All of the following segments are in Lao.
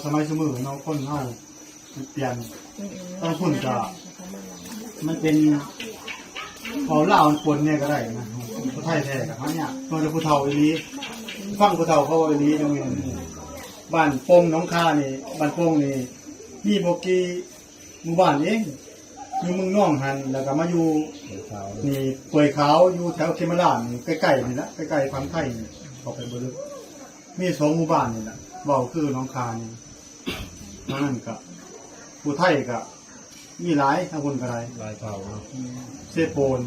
ສະໄໝຊຸມື້ເນາະ ຄົນເຮົາມັນປ່ຽນ. ທາງພຸ້ນກະ ມັນເປັນ ເວົ້າລາວປົນແດ່ກໍໄດ້ນະ, ຜູ້ໄທແທ້ກໍຫາຍາກ, ນອກຈາກຜູ້ເຖົ້າອີ່ຫຼີ. ຟັງຜູ້ເຖົ້າເຂົາເວົ້າອີ່ຫຼີຈັ່ງແມ່ນ. ບ້ານໂປ່ງໜອງຄານີ້ ບ້ານໂປ່ງນີ້ມີບໍ່ກີ່ ໝູ່ບ້ານເອງ ຢູ່ເມືອງນອງຫັ້ນ ແລ້ວກໍມາຢູ່ ເປືອຍຂາວ ນີ້ ເປືອຍຂາວ ຢູ່ແຖວເຂມລາດນີ້ ໃກ້ໆນີ້ລະ ໃກ້ໆຝັ່ງໄທນີ້ ເຂົ້າໄປບໍ່ເລິກ. ມີສອງໝູ່ບ້ານນີ້ລະ ເວົ້າຄືໜອງຄານີ້. ທາງນັ້ນກໍ ຜູ້ໄທກໍມີຫຼາຍ ທາງພຸ້ນກໍໄດ້ ຫຼາຍເຜົ່າເນາະ. ເຊໂປນ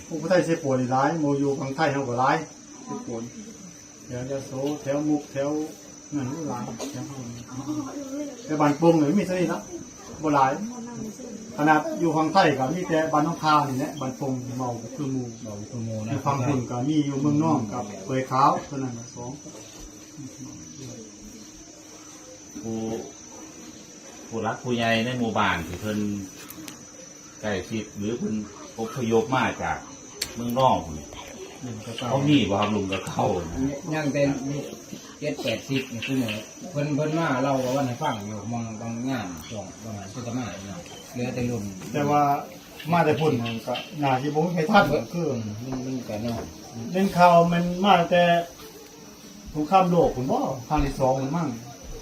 ພວກຜູ້ໄທເຊໂປນນີ້ຫຼາຍ ໝູ່ຢູ່ຝັ່ງໄທເຮົາກໍຫຼາຍ ເຊໂປນ. ແຖວຍະໂສ ແຖວມຸກ ແຖວນັ້ນຫຼາຍ ແຖວເຮົານີ້. ແຕ່ບ້ານໂປ່ງນີ້ມີສ່ຳນີ້ລະ ບໍ່ຫຼາຍ. ຂະໜາດຢູ່ຝັ່ງໄທກໍມີແຕ່ບ້ານໜອງຄານີ້ແຫຼະ ບ້ານໂປ່ງ ເວົ້າຄືໝູ່ ເວົ້າຄືໝູ່ນະ. ຢູ່ຝັ່ງພຸ້ນກໍມີຢູ່ເມືອງນອງກັບເປືອຍຂາວ ເທົ່ານັ້ນລະ ສອງ. ຜູ້ ຜູ້ຫຼັກຜູ້ໃຫຍ່ໃນໝູ່ບ້ານທີ່ເພິ່ນໃກ້ຊິດ ຫຼື ເພິ່ນອົບພະຍົບມາຈາກເມືອງນອງພຸ້ນ ເຂົາມີບໍ່ຄັບ ລຸ້ນເກົ່າໆນະ? ຍັງແຕ່ເຈັດແປດສິບນີ້ ຄືເພິ່ນ ເພິ່ນມາ ລາວເວົ້າໃຫ້ຟັງຢູ່ ໝ່ອງບາງງານ ຊ່ວງປະມານ ຊຸດມາເນາະ ເຫຼືອແຕ່ລຸ້ນ. ແຕ່ວ່າມາແຕ່ພຸ້ນກໍໜ້າຊິບໍ່ມີໃຜທັນ ຄືມັນ ມັນກໍເນາະ ໄດ້ຍິນຂ່າວແມ່ນມາແຕ່ ສົງຄາມໂລກພຸ້ນບໍ່ ຄັ້ງທີສອງພຸ້ນມັ້ງ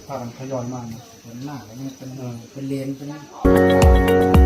ພາກັນທະຍອຍມານະ. ເພິ່ນມາກໍຍັງເປັນ ເອີ ເປັນເລນເປັນ